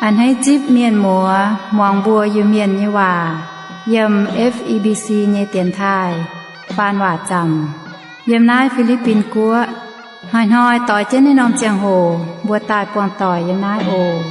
A'hneiv zipv mienh muoz muangx mbuo Iu-Mienh nyei waac yiem F E B C nyei dienx taaih faan waac zaamc, yiem naaiv Fi^li^bin Guoqv. Hnoi-hnoi doix jienv naaiv norm ziangh hoc mbuo daaih buangh doic yiem naaiv oc.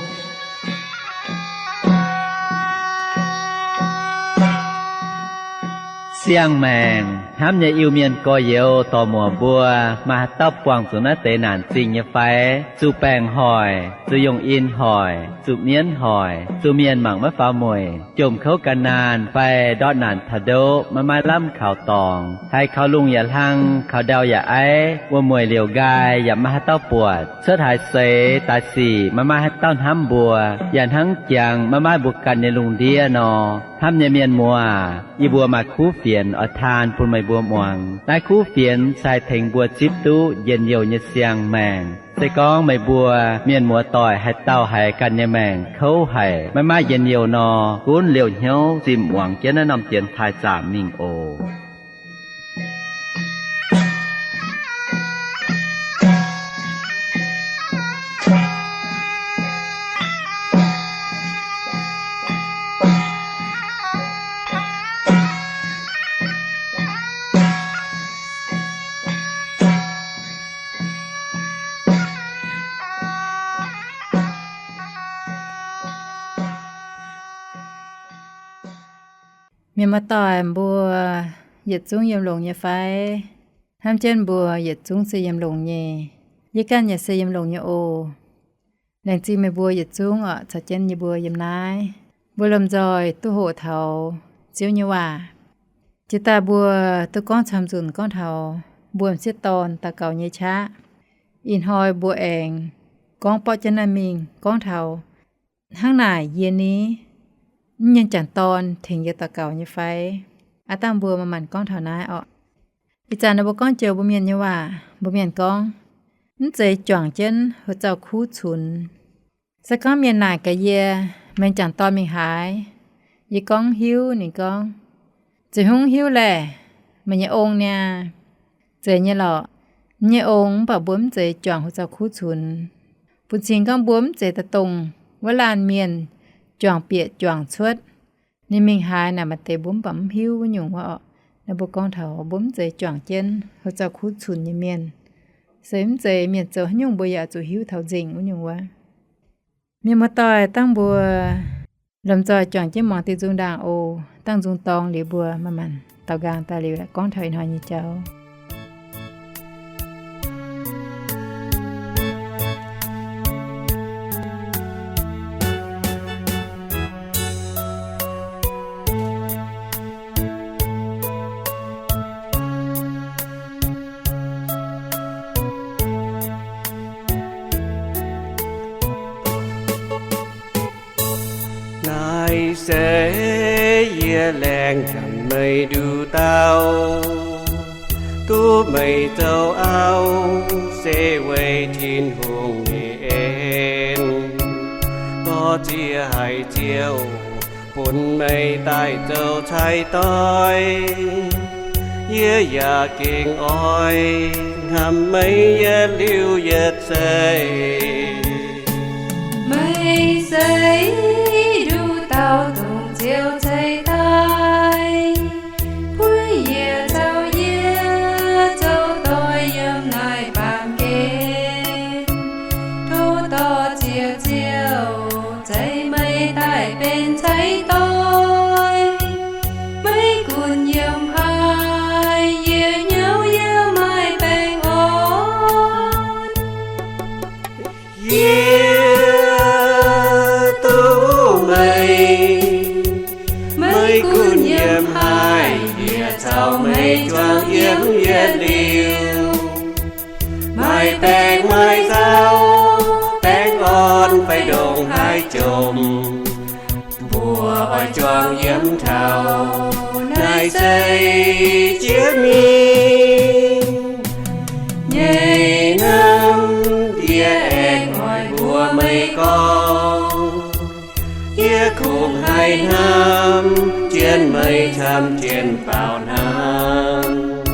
Siang-maengc hnamv nyei Iu-Mienh gorx-youz dorc-muoc mbuo, maaih haaix dauh buangh zuqc naaiv deix naanc zingh nyei fai? Zuqc baengc hoic, zuqc yungh in hoic, zuqc mienv hoic, zuqc mienh mangc maiv faaux mueic, jomc kouv gan naanh fai ndortv naanc taux ndoqv maiv maaih lamh kaux dorngx, haiz kaux lungh yaac hlang, kaux ndau yaac aiv, wuom-mueic liouc nqaai yaac maiv maaih haaix dauh buatc, cuotv haaix seix daaih sic maiv maaih haaix dauh hnamv mbuo, yaac hnangv jangx maiv maaih mbuo ganh nyei lungh ndiev nor. Hnamv nyei mienh muoz, yie mbuo maaih kuv fienx oix taan bun meih mbuo muangx. Naaiv kuv fienx se haih tengx mbuo zipv duqv njien-youh nyei siang-maengc. Se gorngv meih mbuo mienh muoz doic haaix dauh haiz ganh nyei maengc kouv haic, maiv maaih njien-youh nor, gunv liouh hnyouv zinh muangx jienv naaiv norm dienx taaih zaamc mingh oc. Mienh muoz-doic mbuo yietc zungv yiem longx nyei fai? Hnamv jienv mbuo yietc zungv se yiem longx nyei. Yie ganh yaac se yiem longx nyei oc. Laengz zingh meih mbuo yietc zungv oc caux jienv yie mbuo yiem naaiv. Mbuo lomh nzoih duqv hoqc taux Ziouv nyei waac. Jiex daaih mbuo duqv gorngv camv nzunc gorngv taux mbuo m'sieqv dorn daux gaux nyei qaqv. Ih hnoi mbuo aengx gorngv borqv jienv naaiv mingh gorngv taux hnangv naaic yie ni, mv nyei m'jangc dorn tengx yie daux gaux nyei fai? Aav dangh mbuo manc-manc gorngv taux naaiv orqc. Ih zanc naaiv mbuo gorngv joux mbuo mienh nyei waac, mbuo mienh gorngv, mv zeiz juangc jienv houc zaux kuv cunx. Se gorngv mienh naaic gaax yie, meih m'jangc dorn mingh haaix? Yie gorngv hiuv, ninh gorngv, zeiz hungv hiuv laeh, meih nyei ong niaa. Zeiz nyei lorqc. Mv nyei ong mv baac mbuo mv zeiz juangc houc zaux kuv cunx. Bun cing gorngv mbuo mv zeiz daaih dongh wuov laanh mienh juangc bieqc juangc cuotv. Ninh mingh haaix naaic maaih deix mbuo mv baac mv hiuv wuov nyungc wuov orqc. Naaiv mbuo gorngv taux mbuo mv zeiz juangc jienv houc zaux kuv cunx nyei mienh. Se mv zeiz mienh zoux haaix nyungc mbuo yaac zuqc hiuv taux nzengc wuov nyungc wuov. Mienh muoz-doic, dangh mbuo lomh nzoih juangc jienv muangx diuh nzung ndaangc oc. Dangh nzung dorng liuz mbuo manc-manc daaux nqaang daaih liuz gorngv taux ih hnoi nyei jauv. Naaiv se yie laengz ganh meih nduqc dauh, duqv meih zoux auv, se weic Tin-Hungh nyei en. Gorx-ziex haic Ziouv, bun meih daaih zoux cai-doix. Yie yaac gengh oix hnamv meih yietc liuz yietc zeiv. Meih se nduqc dauh dongh Ziouv ceix daaih, puix yie caux yie zoux doic yiem naaiv baamh gen. Tov dorh Ziouv, Ziouv ceix meih daaih benx cai-doix. Meih gunv yiem haaix, yie hnyouv yie maaih baengh orn. Yie duqv meih, meih gunv yiem haaix, yie caux meih juangc yiem yietc liuz. Maaih baengc maaih nzauh, baengh orn fai ndongc haaix jomc, mbuo oix juangc yiem taux naaiv zeiv jiex mingh. Nyei hnamv yie aengx oix mbuox meih gorngv, yie kungx haih hnamv jienv meih camv jienv baaux hnangv.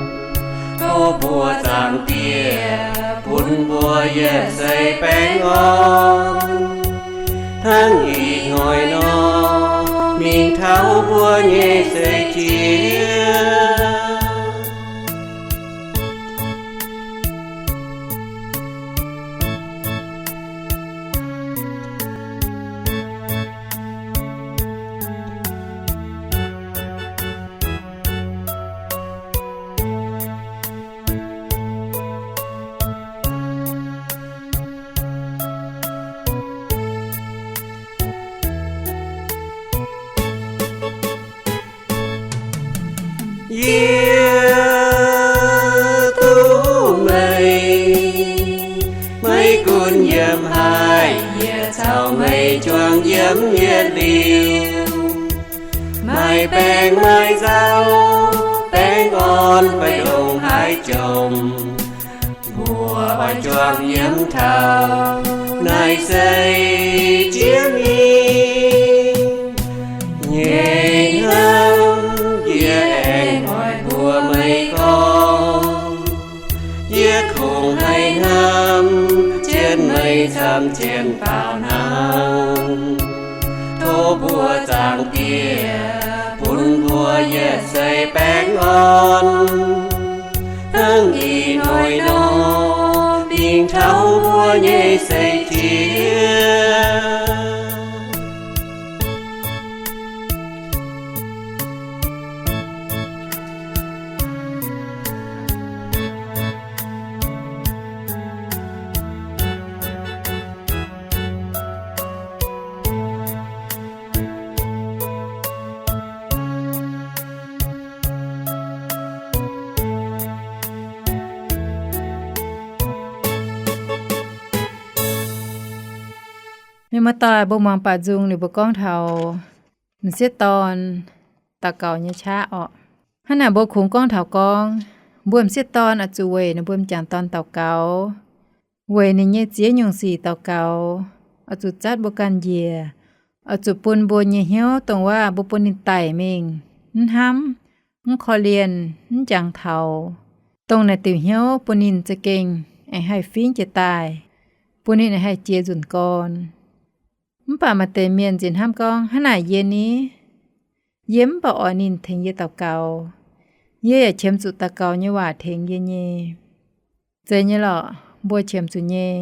Tov mbuo Zaangc Diex bun mbuo yietc seix baengh orn, hnangv ih hnoi nor, mingh taux mbuo nyei seix jiex. Yie duqv meih, maiv gunv yiem haaix, yie caux meih juangc yiem yietc liuz. Maaih baengh maaih nzauh, baengh orn fai ndongc haaix jomc, mbuo oix juangc yiem taux naaiv seix jiex mingh. Nyei hnamv yie aengx oix mbuox meih gorngv, yie kungx haih hnamv jienv meih camv jienv baaux hnangv. Tov mbuo Zaangc Diex bun mbuo yietc seix baengh orn, hnangv ih hnoi nor, mingh taux mbuo nyei seix jiex. Mienh muoz-doic, mbuo muangx baac nzung liuz mbuo gorngv taux m'sieqv dorn daux gaux nyei qaqv orqc. Hnangv naaic mbuo kungx gorngv taux gorngv, mbuo m'sieqv dorn oix zuqc weic ninh mbuo m'jangc dorn daux gaux, weic ninh nyei ziex nyungc sic daux gaux, oix zuqc zatv mbuo ganh njiec, oix zuqc bun mbuo nyei hnyouv dongh waac mbuo bun ninh daic mingh, mv hnamv, mv korv-lienh, mv jangx taux, dongh naaic diuc hnyouv bun ninh za'gengh aengx haih fingv jiez daaih, bun ninh aengx haih jiex nzunc gorn. Mv baac maaih deix mienh nziex hnamv gorngv, hnangv naaic yie ni, yie mv baac oix ninh tengx yie daux gaux. Yie yaac qiemx zuqc daux gaux nyei waac tengx yie nyei. Zeiz nyei lorqc, mbuo qiemx zuqc nyei.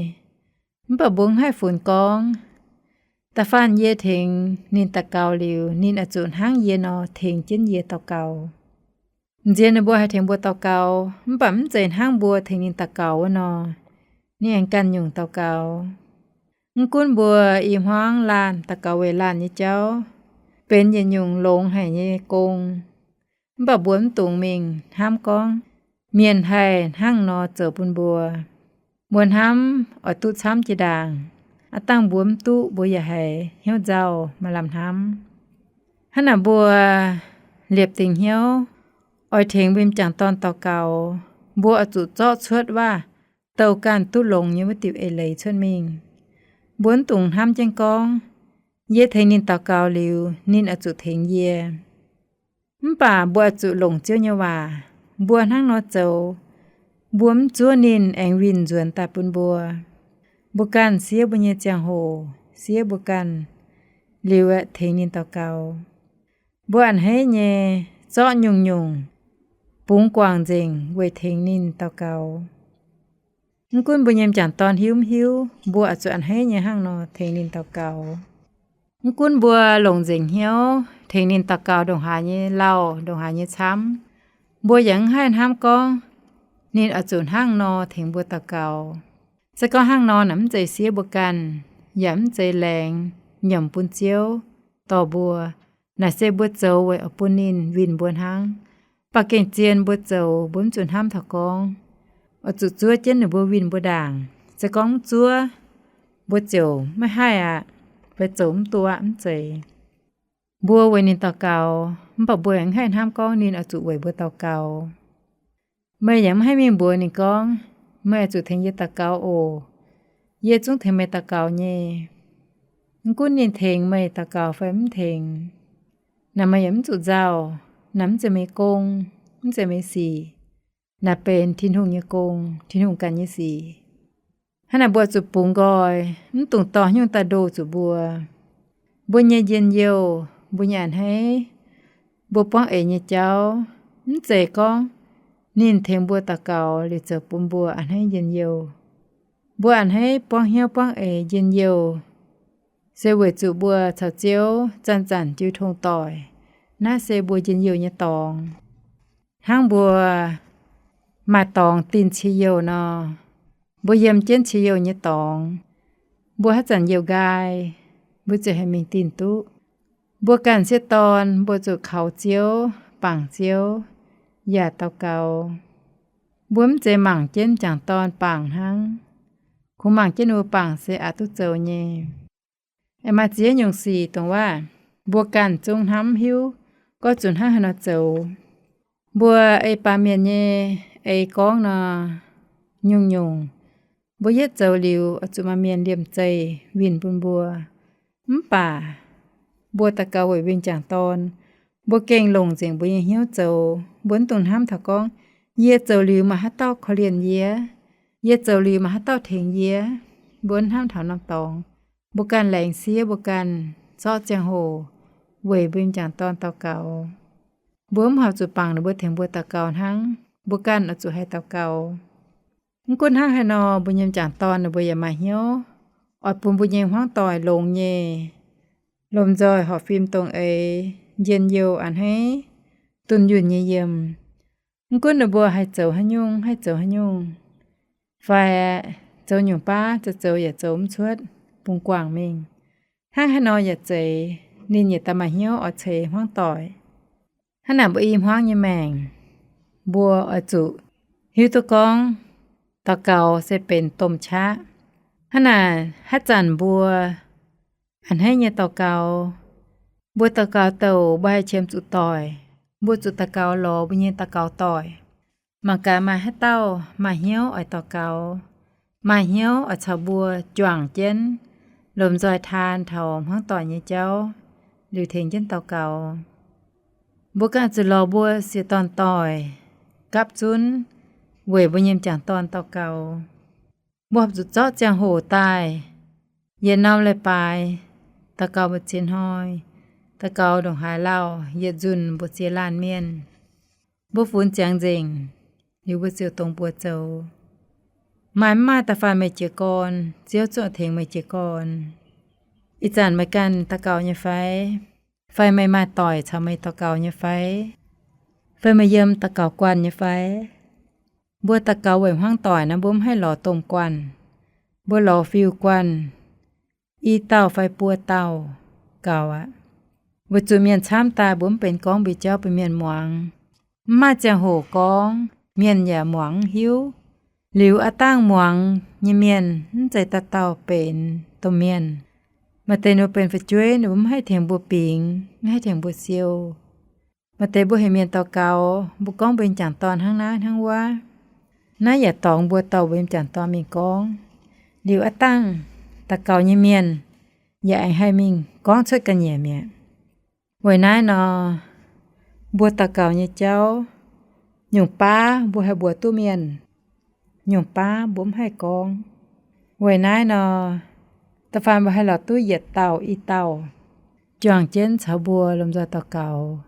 Mv baac mbuo mv haih funx gorngv, da'faanh yie tengx ninh daux gaux liuz, ninh oix zuqc hnangv yie nor tengx jienv yie daux gaux. M'nziex ninh mbuo haih tengx mbuo daux gaux, mv baac mv zeiz hnangv mbuo tengx ninh daux gaux wuov nor, ninh aengx ganh nyungc daux gaux. Mv gunv mbuo i hmuangv laanh daux gaux weic laanh nyei jauv, benx yietc nyungc longx haic nyei gong, mv baac mbuo mv dungx mingh hnamv gorngv mienh haih hnangv nor zoux bun mbuo. Mbuo hnamv oix duqv camv jiex ndaangc, aav dangh mbuo mv duqv, mbuo yaac haiz hnyouv nzauh, maaih lamh hnamv. Hnangv naaic mbuo liepc dingc hnyouv oix tengx mbuo m'jangc dorn daux gaux, mbuo oix zuqc zorqv cuotv waac-douh ganh duqv longx nyei wuov diuc eix leiz cuotv mingh. Mbuo mv dungx hnamv jienv gorngv, yie tengx ninh daux gaux liuz, ninh oix zuqc tengx yie. Mv baac mbuo oix zuqc longc Ziouv nyei waac. Mbuo hnangv nor zoux, mbuo mv zuov ninh aengx winh nzuonx daaih bun mbuo. Mbuo ganh siev mbuo nyei ziangh hoc, siev mbuo ganh liuz aeqv, tengx ninh daux gaux. Mbuo a'hneiv nyei zorqv nyungc-nyungc bungx guangc nzengc weic tengx ninh daux gaux. Mv gunv mbuo nyei m'jangc dorn hiuv mv hiuv, mbuo oix zuqc a'hneiv nyei hnangv nor tengx ninh daux gaux. Mv gunv mbuo longc nzengc hnyouv tengx ninh daux gaux ndongc haaix nyei lauh, ndongc haaix nyei camv, mbuo yaac mv haih hnamv gorngv ninh oix zuqc hnangv nor tengx mbuo daux gaux. Se gorngv hnangv nor, naaic mv zeiz siev mbuo ganh, yaac mv zeiz laengz nyiemc bun Ziouv dorh mbuo. Naaic se mbuo zoux weic oix bun ninh winh mbuo hnangv. Mv baac gengh zien mbuo zoux, mbuo mv zuqc hnamv taux gorngv oix zuqc zuov jienv ninh mbuo winh mbuo ndaangc. Se gorngv mv zuov, mbuo ziouc maiv haih aqv, fai zoux mv duqv aqv, mv zeiz. Mbuo weic ninh daux gaux, mv baac mbuo yaac mv haih hnamv gorngv ninh oix zuqc weic mbuo daux gaux. Meih yaac mv haih mingh mbuox ninh gorngv, meih oix zuqc tengx yie daux gaux oc. Yie zungv tengx meih daux gaux nyei. Mv gunv ninh tengx meih daux gaux fai mv tengx, Naaic meih yaac mv zuqc nzauh, naaic mv zeiz meih gong, mv zeiz meih sic, naaic benx Tin-Hungh nyei gong, Tin-Hungh ganh nyei sic. Hnangv naaic mbuo zuqc bungx nqoi, mv dungx dorh haaix nyungc daaih ndoh zuqc mbuo. Mbuo nyei njien-youh, mbuo nyei a'hneiv, mbuo buangv eix nyei jauv, mv zeiz gorngv ninh tengx mbuo daux gaux liuz zoux bun mbuo a'hneiv njien-youh. Mbuo a'hneiv buangv hnyouv buangv eix njien-youh se weic zuqc mbuo caux Ziouv zanc-zanc jiu tong doic. Naaiv se mbuo njien-youh nyei dorngx. Hnangv mbuo maaih dorngx dinh cie-youh nor, mbuo yiem jienv cie-youh nyei dorngx, mbuo haaix zanc youh nqaai, mbuo ziouc haih mingh dinh duqv. Mbuo ganh sieqv dorn mbuo zuqc kaux Ziouv, bangc Ziouv, yaac daux gaux. Mbuo mv zeiz mangc jienv m'jangc dorn bangc hnangv. Kungx mangc jienv ninh mbuo bangc se aqc duqv zoux nyei. Aengx maaih ziex nyungc sic dongh waac mbuo ganh zungv hnamv hiuv gorngv zuqc hnangv haaix nor zoux. Mbuo ei baamh mienh nyei ei gorngv nor, nyungc-nyungc mbuo yietv zoux liuz oix zuqc maaih mienh liemh zeih winh bun mbuo. Mv baac mbuo daux gaux weic m'jangc dorn, mbuo gengh longc nzengc mbuo nyei hnyouv zoux. Mbuo mv dungx hnamv taux gorngv, yie zoux liuz maaih haaix dauh korv-lienh yie, yie zoux liuz maaih haaix dauh tengx yie. Mbuo mv hnamv taux norm dorngx. Mbuo ganh laengz siev, mbuo ganh zorqv ziangh hoc weic mbuo m'jangc dorn daux gaux. Mbuo mv horpc zuqc bangc ninh mbuo tengx mbuo daux gaux hnangv, mbuo ganh oix zuqc haih daux gaux. Mv gunv hnangv haaix nor, mbuo nyei m'jangc dorn ninh mbuo yaac maaih hnyouv oix bun mbuo nyei hmuangv doic longx nyei, lomh nzoih horpc fim dongh eix, njien-youh a'hneiv, dunh yunh nyei yiem. Mv gunv ninh mbuo haih zoux haaix nyungc, haih zoux haaix nyungc, fai zoux nyungc baav zoux zoux yaac zoux mv cuotv, bungx guangc mingh. Hnangv haaix nor yaac zeiz, ninh yietc daaih maaih hnyouv oix ceix hmuangv doic. Hnangv naaic mbuo i hmuangv nyei maengc, mbuo oix zuqc hiuv duqv gorngv daux gaux se benx domh qaqv. Hnangv naaic haaix zanc mbuo a'hneiv nyei daux gaux, mbuo daux gaux douc mbuo haih qiemx zuqc doic, mbuo zuqc daux gaux lorz mbuo nyei daux gaux doic. Mangc gaax maaih haaix dauh maaih hnyouv oix daux gaux, maaih hnyouv oix caux mbuo juangc jienv, lomh nzoih taan taux hmuangv doic nyei jauv, liuz tengx jienv daux gaux. Mbuo ganh zuqc lorz mbuo sieqv dorn doic gapv zunv weic mbuo nyei m'jangc dorn daux gaux. Mbuo horpc zuqc zorqv ziangh hoc daaih, yietc norm leiz-baaix daux gaux mbu'ziex hnoi, daux gaux ndongc haaix lauh, yietc nzunc mbu'ziex laanh mienh. Mbuo funx ziangx nzengc, liuz mbuo ziouc dongh mbuo zoux. Maaih mv maaih, da'faanh meih jiez gorn, Ziouv zungv tengx meih jiez gorn. Ih zanc meih ganh daux gaux nyei fai? Fai meih maaih doic caux meih daux gaux nyei fai? Fai meih yiem daux gaux guanh nyei fai? Mbuo daux gaux weic hmuangv doic naaiv, mbuo mv haih lorz domh guanh. Mbuo lorz fiuv guanh, i dauh fai buo dauh gaux aqv. Weic zuqc mienh camv daaih mbuo mv benx gorngv mbuo jauv bun mienh muangx. Mv maaih ziangh hoc gorngv, mienh yaac muangx mv hiuv. Liuz aav dangh muangx nyei mienh mv zeiz dauh dauh benx domh mienh. Maaih deix ninh mbuo benx fu'jueiv, ninh mbuo mv haih tengx mbuo bingx, mv haih tengx mbuo siou. Maaih deix mbuo heuc mienh daux gaux, mbuo gorngv mbuo nyei m'jangc dorn hnangv naaiv hnangv wuov. Naaiv yaac dorngx mbuo dorh mbuo nyei m'jangc dorn mingh gorngv. Liuz aav dangh daux gaux nyei mienh yaac aengx haih mingh gorngv cuotv ga'nyiec mi'aqv. Weic naaiv nor, mbuo daux gaux nyei jauv, nyungc baav mbuo haih mbuox duqv mienh, nyungc baav mbuo mv haih gorngv. Weic naaiv nor, da'faanh mbuo haih lorz duqv yietc dauh i dauh juangc jienv caux mbuo lomh nzoih daux gaux.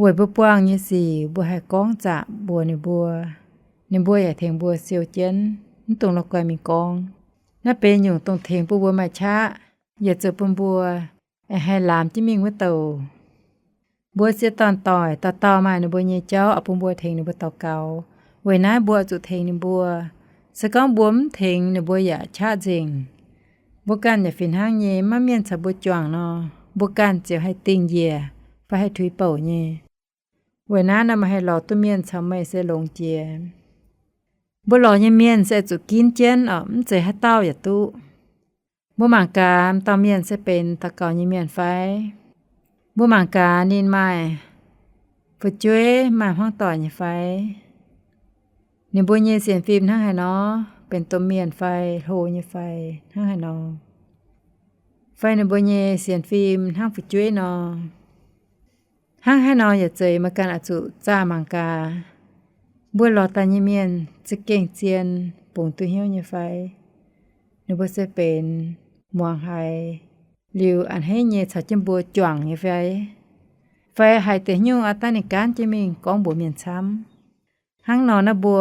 Weic mbuo buangh nyei sic mbuo haih gorngv zaqc mbuox ninh mbuo, ninh mbuo yaac tengx mbuo siou jienv, mv dungx la'guaih mingh gorngv. Naaiv benx nyungc dongh tengx bun mbuo maaih qaqv, yaac zoux bun mbuo aengx haih laamx jienv mingh wuov douc. Mbuo sieqv dorn doic dauh dauh maaih ninh mbuo nyei jauv oix bun mbuo tengx ninh mbuo daux gaux. Weic naaiv mbuo oix zuqc tengx ninh mbuo. Se gorngv mbuo mv tengx, ninh mbuo yaac qaqv nzengc. Mbuo ganh yaac fih hnangv nyei, maiv mienh caux mbuo juangc nor, mbuo ganh ziouc haih dingh njiec fai haih tuix bouc nyei. Weic naaiv nor, meih haih lorz duqv mienh caux meih se longx jiex. Mbuo lorz nyei mienh se zuqc ginv jienv oc, mv zeiz haaix dauh yaac duqv. Mbuo mangc gaax m'dauh mienh se benx daux gaux nyei mienh fai? Mbuo mangc gaax ninh maaih fu'jueiv maaih hmuangv doic nyei fai? Ninh mbuo nyei sienx fim hnangv haaix nor? Benx domh mienh fai hlo nyei fai hnangv haaix nor? Fai ninh mbuo nyei sienx fim hnangv fu'jueiv nor? Hnangv haaix nor yaac zeiz, meih ganh oix zuqc zaah mangc gaax, mbuo lorz daaih nyei mienh za'gengh zien bungx duqv hnyouv nyei fai? Ninh mbuo se benx muangx haiz liuz a'hneiv nyei caux jienv mbuo juangc nyei fai? Fai haiz deix nyungc aqv, dangh ninh gaanv jienv mingh gorngv mbuox mienh camv. Hnangv nor naaiv mbuo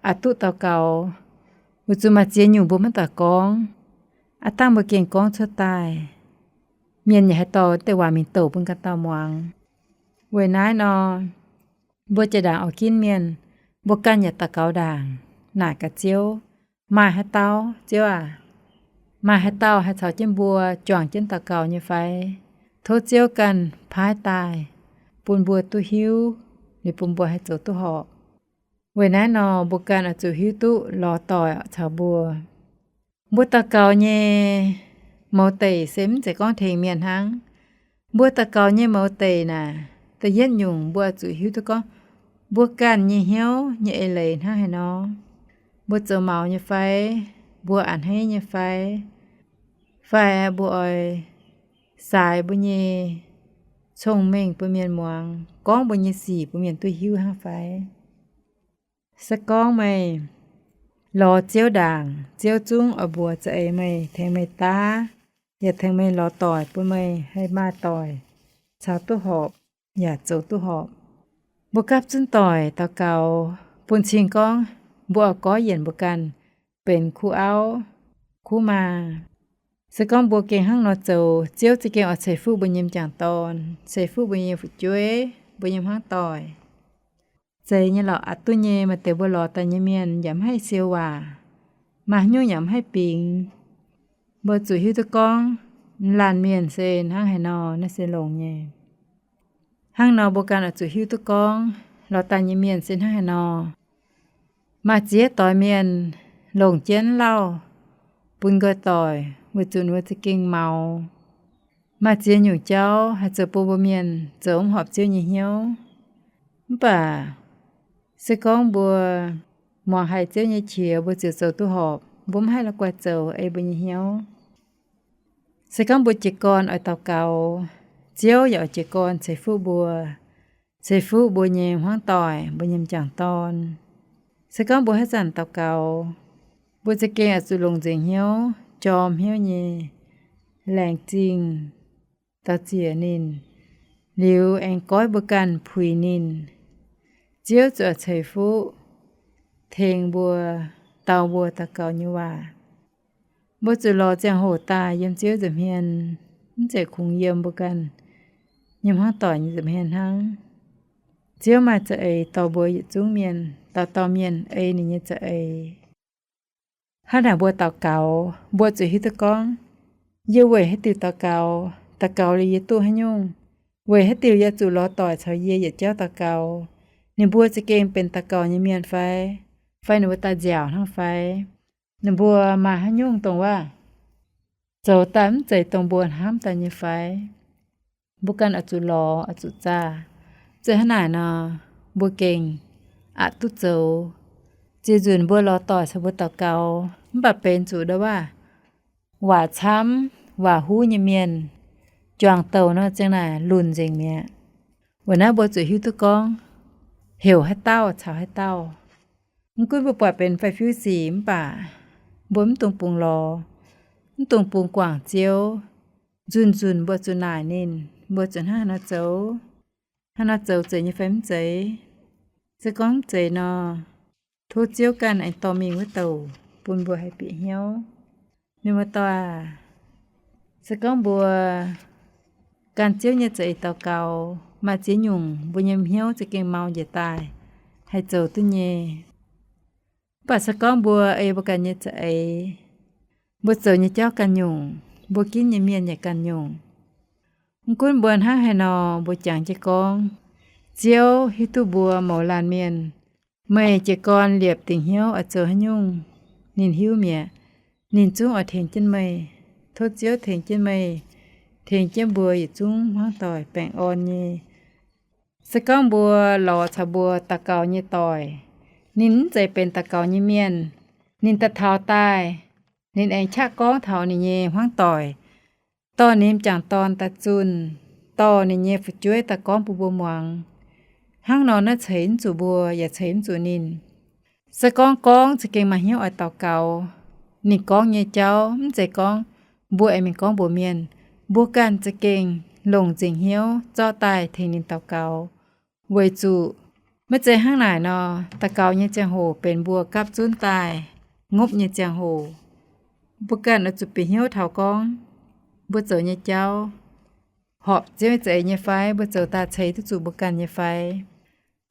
aqc duqv daux gaux, weic zuqc maaih ziex nyungc mbuo maiv daaih gorngv. Aqv dangh mbuo gengh gorngv cuotv daaih, mienh yaac haih dorh deix waac mingh douc bun ganh dauh muangx. Weic naaiv nor, mbuo jiex ndaangc oix ginv mienh, mbuo ganh yaac daux gaux ndaangc, naaic gaax Ziouv, maaih haaix dauh, Ziouv aac, maaih haaix dauh haih caux jienv mbuo juangc jienv daux gaux nyei fai? Tov Ziouv ganh paaiv daaih bun mbuo duqv hiuv, liuz bun mbuo haih zoux duqv horpc. Weic naaiv nor mbuo ganh oix zuqc hiuv duqv lorz doic caux mbuo. Mbuo daux gaux nyei mouz deic se mv zeiz gorngv tengx mienh hnangv. Mbuo daux gaux nyei mouz deic naaic, da'yietv nyungc mbuo oix zuqc hiuv duqv gorngv mbuo ganh nyei hnyouv nyei eix leiz hnangv haaix nor. Mbuo zoux maux nyei fai? Mbuo a'hneiv nyei fai? Fai mbuo oix saaix mbuo nyei cong-mengh bun mienh muangx, gorngv mbuo nyei sic bun mienh duqv hiuv hnangv fai? Se gorngv meih lorz Ziouv ndaangc, Ziouv zungv oix mbuox za'eix meih, tengx meih daav, yaac tengx meih lorz doic bun meih haih maaih doic caux duqv horpc, yaac zoux duqv horpc. Mbuo gapv zunv doic daux gaux bun cing gorngv mbuo oix gorngv yienc mbuo ganh benx kuv auv, kuv maa. Se gorngv mbuo gengh hnangv nor zoux, Ziouv za'gengh oix ceix fuqv mbuo nyei m'jangc dorn, ceix fuqv mbuo nyei fu'jueiv, mbuo nyei hmuangv doic. Zeiz nyei lorqc, aqc duqv nyei. Maaih deix mbuo lorz daaih nyei mienh yaac mv haih siou waac, maaih haaix nyungc yaac mv haih bingx. Mbuo zuqc hiuv duqv gorngv, laanh mienh se hnangv haaix nor, naaiv se longx nyei. Hnangv nor mbuo ganh oix zuqc hiuv duqv gorngv, lorz daaih nyei mienh se hnangv haaix nor. Maaih ziex doix mienh longc jienv lauh bun nqoi doic weic zuqc ninh mbuo za'gengh maux. Maaih ziex nyungc jauv haih zoux bun mbuo mienh zoux mv horpc Ziouv nyei hnyouv. Mv baac se gorngv mbuo muangx haiz Ziouv nyei qiex, mbuo ziouc zoux duqv horpc. Mbuo mv haih la'guaih zoux ei mbuo nyei hnyouv. Se gorngv mbuo jiez gorn oix daux gaux, Ziouv yaac oix jiez gorn ceix fuqv mbuo, ceix fuqv mbuo nyei hmuangv doic, mbuo nyei m'jangc dorn. Se gorngv mbuo haaix zanc daux gaux, mbuo za'gengh oix zuqc longc nzengc hnyouv, jorm hnyouv nyei laengz zingh daux ziex ninh, liuz aengx goiv mbuo ganh puix ninh. Ziouv zuqc oix ceix fuqv tengx mbuo, dau mbuo daux gaux nyei waac. Mbuo zuqc lorz ziangh hoc daaih yiem Ziouv nza'hmien, mv zeiz kungx yiem mbuo ganh nyei hmuangv doic nyei nza'hmien hnangv. Ziouv maaih za'eix dorh mbuo yietc zungv mienh, dauh dauh mienh ei ninh nyei za'eix. Hnangv naaic mbuo daux gaux, mbuo zuqc hiuv duqv gorngv, yie weic haaix diuc daux gaux, daux gaux liuz yie duqv haaix nyungc? Weic haaix diuc yie zuqc lorz doic caux yie yietc jauv daux gaux? Ninh mbuo za'gengh benx daux gaux nyei mienh fai? Fai ninh mbuo daaih nziaauc hnangv fai? Ninh mbuo maaih haaix nyungc dongh waac zoux daaih mv zeiz dongh mbuo hnamv daaih nyei fai? Mbuo ganh oix zuqc lorz, oix zuqc zaah. Zeiz hnangv naaic nor, mbuo gengh aqc duqv zoux. Ziex nzunc mbuo lorz doic caux mbuo daux gaux, mv baac benx zuqc ndau waac, waac camv, waac huv nyei mienh, juangc douc nor ziang naaic lunc nzengc mi'aqv. Weic naaiv mbuo zuqc hiuv duqv gorngv, heuc haaix dauh caux haaix dauh. Mv gunv mbuo buatc benx fai fiuv sic mv baac mbuo mv dungx bungx lorz, mv dungx bungx guangc Ziouv. Nzunc nzunc mbuo zuqc naaic ninh, mbuo zuqc hnangv haaix nor zoux, hnangv haaix nor zoux zeiz nyei fai mv zeiz. Se gorngv mv zeiz nor, tov Ziouv ganh aengx dorh mingh wuov douc bun mbuo haih bieqc hnyouv. Mienh muoz-doic aac, se gorngv mbuo gan Ziouv nyei za'eix daux gaux, maaih ziex nyungc mbuo nyei hnyouv za'gengh mau njiec daaih haih zoux duqv nyei. Mv baac se gorngv mbuo ei mbuo ganh nyei za'eix, mbuo zoux nyei jauv ganh nyungc, mbuo ginv nyei mienh yaac ganh nyungc. Mv gunv mbuo hnangv haaix nor, mbuo jangx jienv gorngv, Ziouv hiuv duqv mbuo mouz laanh mienh. Meih jiez gorn liepc dingc hnyouv oix zoux haaix nyungc, ninh hiuv mi'aqv. Ninh zungv oix tengx jienv meih. Tov Ziouv tengx jienv meih, tengx jienv mbuo yietc zungv hmuangv doic baengh orn nyei. Se gorngv mbuo lorz caux mbuo daux gaux nyei doic, ninh mv zeiz benx daux gaux nyei mienh, ninh daaih taux daaih, ninh aengx qaqv gorngv taux ninh nyei hmuangv doic, dorh ninh m'jangc dorn daaih zunh, dorh ninh nyei fu'jueiv daaih gorngv bun mbuo muangx. Hnangv nor naaiv ceix mv zuqc mbuo yaac ceix mv zuqc ninh. Se gorngv gorngv za'gengh maaih hnyouv oix daux gaux, ninh gorngv nyei jauv mv zeiz gorngv mbuo aengx mingh gorngv mbuox mienh. Mbuo ganh za'gengh longc nzengc hnyouv zorqv daaih tengx ninh daux gaux. Weic zuqc maiv zeiz hnangv naaic nor, daux gaux nyei ziangh hoc benx mbuo gapv zunv daaih ngopv nyei ziangh hoc. Mbuo ganh oix zuqc bieqc hnyouv taux gorngv mbuo zoux nyei jauv horpc Ziouv nyei za'eix nyei fai, mbuo zoux daaih ceix duqv zuqc mbuo ganh nyei fai.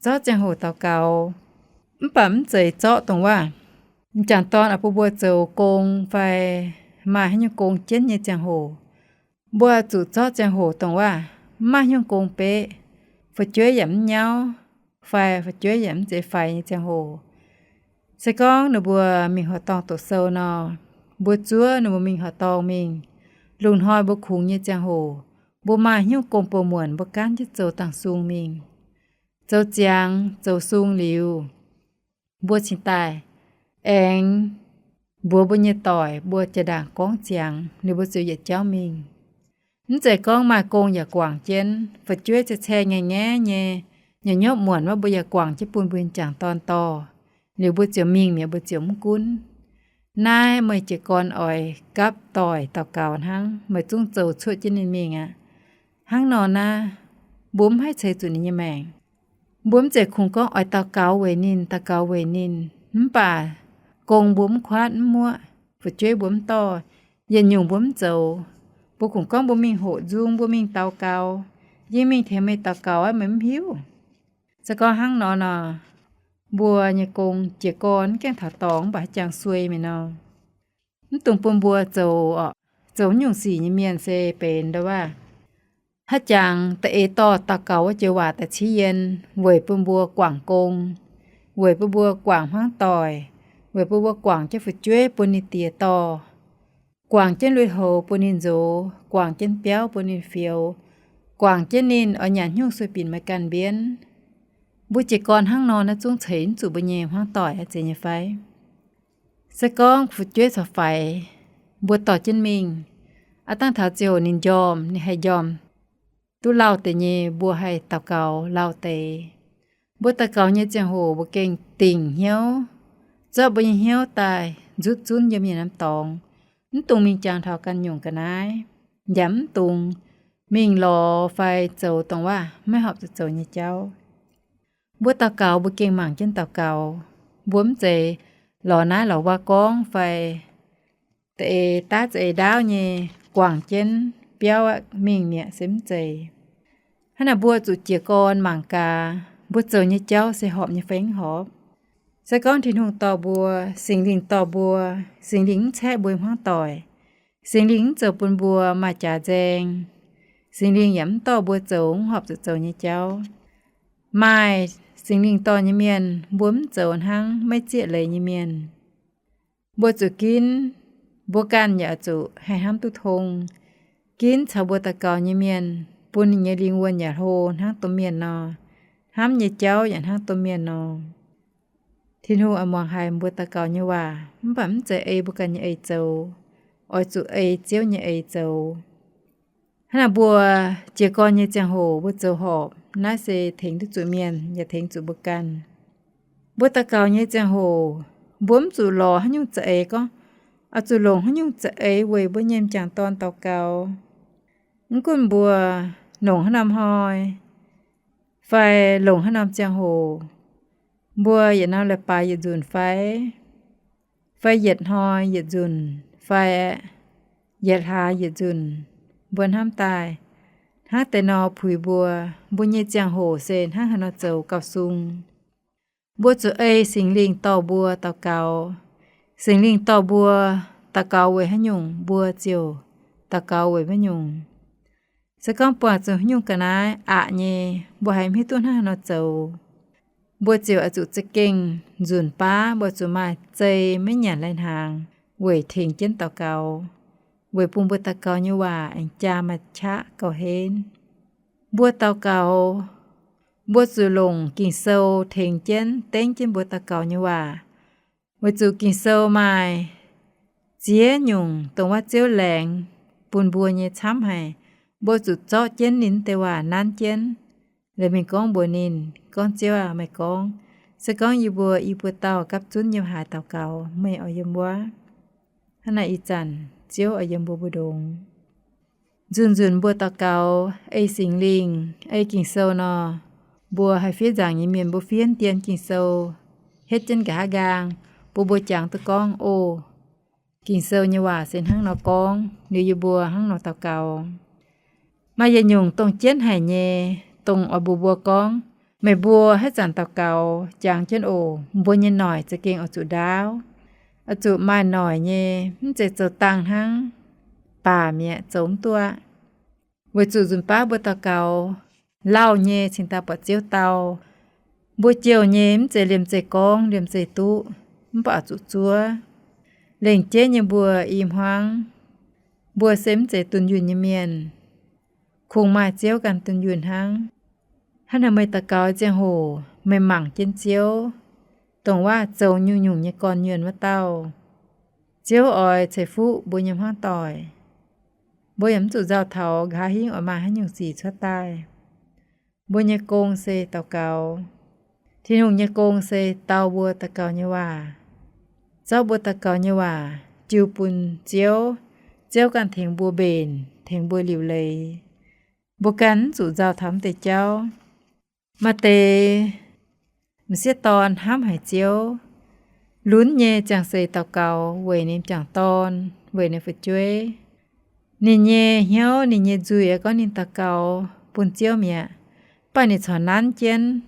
Zorqv ziangh hoc daux gaux, mv baac mv zeiz zorqv dongh waac m'jangc dorn oix bun mbuo zoux gong fai maaih haaix nyungc gong jienv nyei ziangh hoc. Mbuo zuqc zorqv ziangh hoc dongh waac mv maaih haaix nyungc gong beqv, fu'jueiv yaac mv nyauv, fai fu'jueiv yaac mv zeiz faix nyei ziangh hoc. Se gorngv ninh mbuo mingh horqc dorngh doqc sou nor, mbuo zuov ninh mbuo mingh horqc dorngh mingh. Lungh hnoi mbuo kungx nyei ziangh hoc, mbuo maaih haaix nyungc gong-bou-muonc mbuo gaanv jienv zoux dangh sung mingh. Zoux ziangx zoux sung liuz, mbuo cingx daaih aengx mbuox mbuo nyei doic, mbuo jaa-ndaangc gorngv ziangx liuz mbuo ziouc yietc jauv mingh. Mv zeiz gorngv maaih gong yaac guangc jienv, fu'jueiv cai-cai ngaeqv-ngaeqv nyei, nyei nyopv muonc wuov mbuo yaac guangc jienv bun mbuo nyei m'jangc dorn dorh, liuz mbuo ziouc mingh mi'aqv, mbuo ziouc mv gunv. Naaiv meih jiez gorn oix gapv doic daux gaux hnangv, meih zungv zoux cuotv jienv ninh mingh aqv. Hnangv nor naaiv, mbuo mv haih ceix zuqc ninh nyei maengc. Mbuo mv zeiz kungx gorngv oix daux gaux weic ninh, daux gaux weic ninh, mv baac gong mbuo mv kuaatv mv muoqv, fu'jueiv mbuo mv dorh, yietc nyungc mbuo mv zoux. Mbuo kungx gorngv mbuo mingh hoqc nzung, mbuo mingh daux gaux, yie mingh tengx meih daux gaux aqv, meih mv hiuv. Se gorngv hnangv nor nor, mbuo nyei gong jiez gorn mv gaengh taux dorngx mv baac haaix jangx suei mi'aqv nor. Mv dungx bun mbuo zoux, zoux nyungc sic nyei mienh se benx ndau waac. Haaix jangx da'eix dorh daux gaux wuov joux waac daaih ciev yien weic bun mbuo guangc gong, weic bun mbuo guangc hmuangv doic, weic bun mbuo guangc jienv fu'jueiv bun ninh diex dorh, guangc jienv lui-houx bun ninh nzox, guangc jienv biauv bun ninh fioux, guangc jienv ninh oix nyanc haaix nyungc sueih binc maaih ganh mbienv. Mbuo jiez gorn hnangv nor naaiv zungv ceix mv zuqc mbuo nyei hmuangv doic aqv, zeiz nyei fai? Se gorngv fu'jueiv caux faix, mbuo dorh jienv mingh, aav dangh taux ziouc ninh njormh, ninh haih njormh duqv lauh deix nyei, mbuo haih daux gaux lauh deix. Mbuo daux gaux nyei ziangh hoc mbuo gengh dingc hnyouv, zorqv mbuo nyei hnyouv daaih nzutv zunv yiem mienh norm dorngx, mv dungx mingh jangx taux ganh nyungc ga'naaiv, yaac mv dungx mingh lorz fai zoux dongh waac maiv horpc zuqc zoux nyei jauv. Mbuo daux gaux mbuo gengh mangc jienv daux gaux. Mbuo mv zeiz lorz naaiv lorz wuov gorngv fai da'eix daav za'eix ndaauv nyei guangc jienv biauv aqv mingh mi'aqv, se mv zeiz. Hnangv naaic mbuo zuqc jiez gorn mangc gaax mbuo zoux nyei jauv se horpc nyei fai mv horpc. Se gorngv Tin-Hungh dorh mbuo, Singx Lingh dorh mbuo, Singx Lingh mv caeqv mbuo hmuangv doic, Singx Lingh mv zoux bun mbuo maaih jaax nzaeng, Singx Lingh yaac mv dorh mbuo zoux mv horpc zuqc zoux nyei jauv. Maaih Singx Lingh dorh nyei mienh, mbuo mv zoux hnangv maiv zieqv leiz nyei mienh. Mbuo zuqc ginv, mbuo ganh yaac zuqc haih hnamv duqv tong, ginv caux mbuo daux gaux nyei mienh, bun ninh nyei lingh wuonh yaac hlo hnangv domh mienh nor, hnamv nyei jauv yaac hnangv domh mienh nor. Tin-Hungh oix muangx haiz mbuo daux gaux nyei waac, mv baac mv zeiz ei mbuo ganh nyei eix zoux, oix zuqc ei Ziouv nyei eix zoux. Hnangv naaic mbuo jiez gorn nyei ziangh hoc mbuo zoux horpc, naaiv se tengx duqv zuqc mienh yaac tengx zuqc mbuo ganh. Mbuo daux gaux nyei ziangh hoc, mbuo mv zuqc lorz haaix nyungc za'eix gorngv, oix zuqc longc haaix nyungc za'eix weic mbuo nyei m'jangc dorn daux gaux. Mv gunv mbuo longc haaix norm hnoi fai longc haaix norm ziangh hoc, mbuo yietc norm leiz-baaix yietc nzunc fai, fai yietc hnoi yietc nzunc fai yietc hlaax yietc nzunc, mbuo hnamv daaih hnangv deix nor puix mbuo, mbuo nyei ziangh hoc se hnangv haaix nor zoux gauh sung. Mbuo zuqc ei Singx Lingh dorh mbuo daux gaux. Singx Lingh dorh mbuo daux gaux weic haaix nyungc, mbuo ziouc daux gaux weic wuov nyungc. Se gorngv buangh zuqc haaix nyungc ga'naaiv aqc nyei, mbuo haiz mv hiuv duqv hnangv haaix nor zoux, mbuo ziouc oix zuqc za'gengh nzunc baav, mbuo zuqc maaih zei maiv nyanc lai hnaangx weic tengx jienv daux gaux, weic bun mbuo daux gaux nyei waac aengx jaa maaih qaqv gauh henv. Mbuo daux gaux, mbuo zuqc longc Ging-Sou tengx jienv, dengv jienv mbuo daux gaux nyei waac, weic zuqc Ging-Sou maaih ziex nyungc dongh wuov Ziouv laengz bun mbuo nyei camv haic, Mbuo zuqc zorqv jienv ninh deix waac nanv jienv, liemh mingh gorngv mbuox ninh, Gorngv, Ziouv aah, meih gorngv, se gorngv yie mbuo i buo dauh gapv zunv yiem haaix daux gaux, meih oix yiem wuov. Hnangv naaic ih zanc Ziouv oix yiem mbuo mbu'ndongx. Nzunc-nzunc mbuo daux gaux ei Singx Lingh, ei Ging-Sou nor, mbuo haih fiev nzaangc nyei mienh mbuo fiev dien Ging-Sou, hietv jienv nqa'haav nqaang, bun mbuo jangx duqv gorngv, O, Ging-Sou nyei waac se hnangv nor gorngv, liuz yie mbuo hnangv nor daux gaux. Maaih yietc nyungc dongh jienv haic nyei, dongh oix mbuox mbuo gorngv, Meih mbuo haaix zanc daux gaux jangx jienv oc, mbuo nyei noic za'gengh oix zuqc ndaauv, oix zuqc maaih noic nyei, mv zeiz zoux dangh hnangv, baac mi'aqv, zoux mv duqv aqv. Weic zuqc nzunc baav mbuo daux gaux lauh nyei cingx daaih buatc Ziouv dau. Mbuo jouh nyei mv zeiz liemh zeih gorngv, liemh zeih duqv, mv baac zuqc zuov. Lengc jeiv nyei mbuo i hmuangv, mbuo se mv zeiz dunh yunh nyei mienh, kungx maaih Ziouv ganh dunh yunh hnangv. Hnangv naaic meih daux gaux ziangh hoc meih mangc jienv Ziouv, dongh waac zoux nyungc-nyungc nyei gorn-nyuonh wuov dauh. Ziouv oix ceix fuqv mbuo nyei hmuangv doic. Mbuo yaac mv zuqc nzauh taux nqa'haav hingv oix maaih haaix nyungc sic cuotv daaih. Mbuo nyei gong se daux gaux. Tin-Hungh nyei gong se dau mbuo daux gaux nyei waac, zorqv mbuo daux gaux nyei waac jiu bun Ziouv, Ziouv ganh tengx mbuo mbenc, tengx mbuo liuc leiz. Mbuo ganh mv zuqc nzauh taux mv deix jauv. Maaih deix m'sieqv dorn hnamv haic Ziouv, lunx nyei ziangh seix daux gaux weic ninh m'jangc dorn, weic ninh fu'jueiv. Ninh nyei hnyouv, ninh nyei nzuih aengx gorngv ninh daux gaux bun Ziouv mi'aqv, mv baac ninh corc nanv jienv,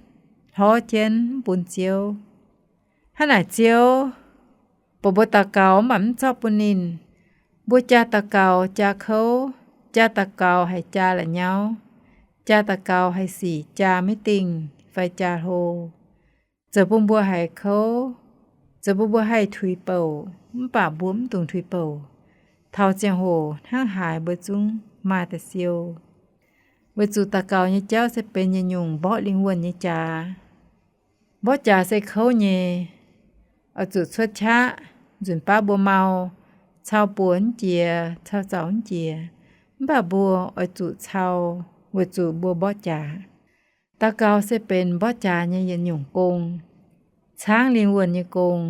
hlorv jienv mv bun Ziouv. Hnangv naaic Ziouv buatc mbuo daux gaux mv baac mv zorqv bun ninh. Mbuo jaa daux gaux jaa kouv, jaa daux gaux haiz jaa la'nyauv, jaa daux gaux haiz sic jaa maiv dingh fai jaa hlo, zoux bun mbuo haiz kouv, zoux bun mbuo haih tuix bouc, mv baac mbuo mv dungx tuix bouc. Taux ziangh hoc hnangv haaix mbuo zungv maaih da'siou. Weic zuqc daux gaux nyei jauv se benx yietc nyungc mborqv lingh wuonh nyei jaax. Mborqv jaax se kouv nyei, oix zuqc cuotv qaqv. Nzunc baav mbuo mau, cau buoz mv jiex, cau zaux mv jiex, mv baac mbuo oix zuqc cau, weic zuqc mbuo mborqv jaax. Daux gaux se benx mborqv jaax nyei yietc nyungc gong, caangv lingh wuonh nyei gong,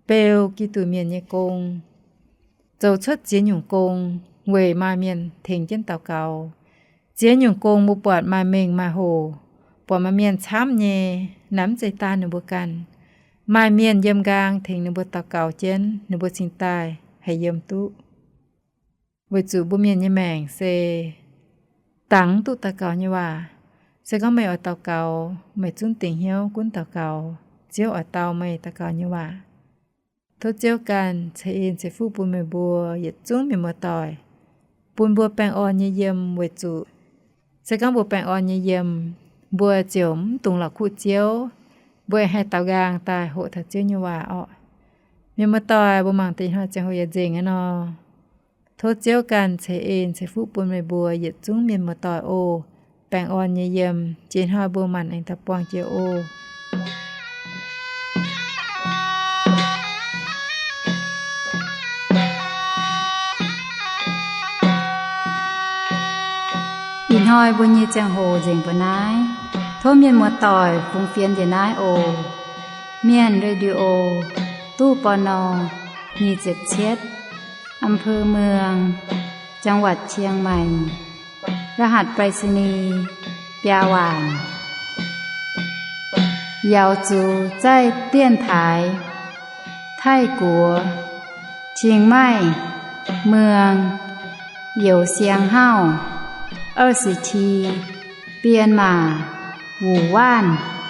beu Giduc mienh nyei gong, zoux cuotv ziex nyungc gong weic maaih mienh tengx jienv daux gaux. Ziex nyungc gong mbuo buatc maaih mengh maaih hoc, buatc maaih mienh camv nyei, naaiv mv zeiz daan ninh mbuo ganh. Maaih mienh yiem nqaang tengx ninh mbuo daux gaux jienv, ninh mbuo cingx daaih haih yiem duqv. Weic zuqc mbuo mienh nyei maengc se dangx mv duqv daux gaux nyei waac. Se gorngv meih oix daux gaux, meih zungv dingc hnyouv gunv daux gaux, Ziouv oix dau meih daux gaux nyei waac. Tov Ziouv ganh ceix en ceix fuqv bun meih mbuo yietc zungv mienh muoz-doic, bun mbuo baengh orn nyei yiem weic zuqc se gorngv mbuo baengh orn nyei yiem, mbuo ziouc mv dungx la'kuqv Ziouv, mbuo haih daaux nqaang daaih hoqc taux Ziouv nyei waac orqc. Mienh muoz-doic, mbuo mangc deix hnoi ziangh hoc yaac nzengc aqv nor. Tov Ziouv ganh ceix en ceix fuqv bun meih mbuo yietc zungv mienh muoz-doic oc. Baengh orn nyei yiem, jiex hnoi mbuo maanc aengx daaih buangh jiex oc. Ih hnoi mbuo nyei ziangh hoc nzengc mbuo naaiv. Tov mienh muoz-doic fungx fienx njiec naaiv oc. Mienh Radio, ตู้ ปณ. nyic ziepc cietv, อำเภอเมือง จังหวัดเชียงใหม่ รหัสไปรษณีย์ biaa waanc. 瑶族在电台 Taiv-Guoqv, Chiang Mai, Mueang, Youz Siang Hauv, 二十七, Bienh Maac, Wuc Waanv.